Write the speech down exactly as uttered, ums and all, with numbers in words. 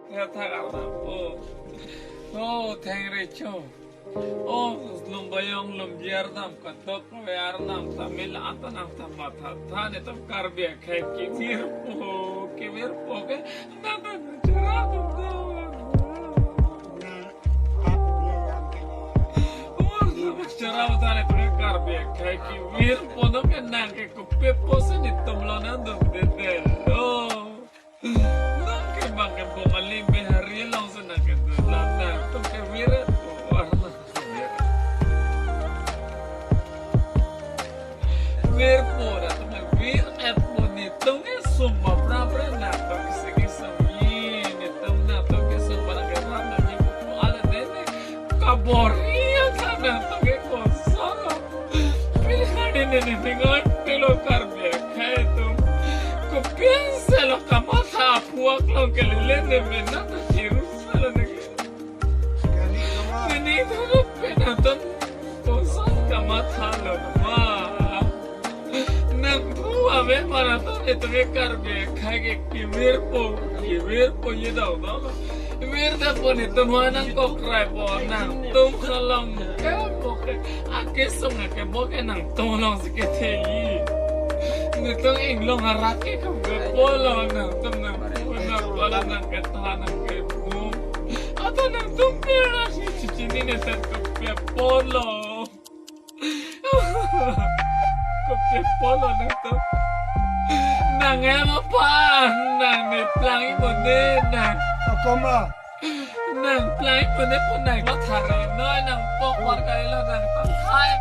Thethak arnam. Oh. Oh, thengri cho. Oh, lum bayong lum ji arnam, kadokave arnam ta mila ata nangta mathatha, netum Karbi akhei kevirpo, kevirpo ke, nang nang chura tum ta. Oh, nang chura tum ta netum Karbi akhei kevirpo, nang ke nang ke kopi apotsi netum lo nangdundedetlo. Nang ke bang ke Bongali Bihari alongsi nang kedun, nangtum kevirpo, arnam kevirpo. Virpo, nangtum kevirpo, netum kesung ba prapra nangtum kesung kesung ni, netum nangtum kesung ba nang keram nang ni, ala dene kabor-i ata nangtum ke kosonlo. Pini hari nene ningan pilo Karbi akhei atum. Kopi-ansi lo kamatha aphuak along kelele ne mena ta chirusalo neke. Nene thana pen atum koson kamathalo ma. Nangpu ave marathon netum ke Karbi akhei ke kevirpo, kevirpo ye dau dau. Virdepo netum ha nangkokrai po, nangtum along ke bo ke, akesung ke bo ke nangtum alongsi kethe-i. Netum inglong arat ke kave pulo, nangtum nangpu nangpala nangketha nangkepu. Ata nangtum pera si chichinine set kopi apotlo. Kopi apotlo nangtum. Nang em apa? Nang ne plang-i mo ne nang? Akoma. Nang plang-i mo ne po nang? Mathari noi nang pok war kalilo nang ta hai.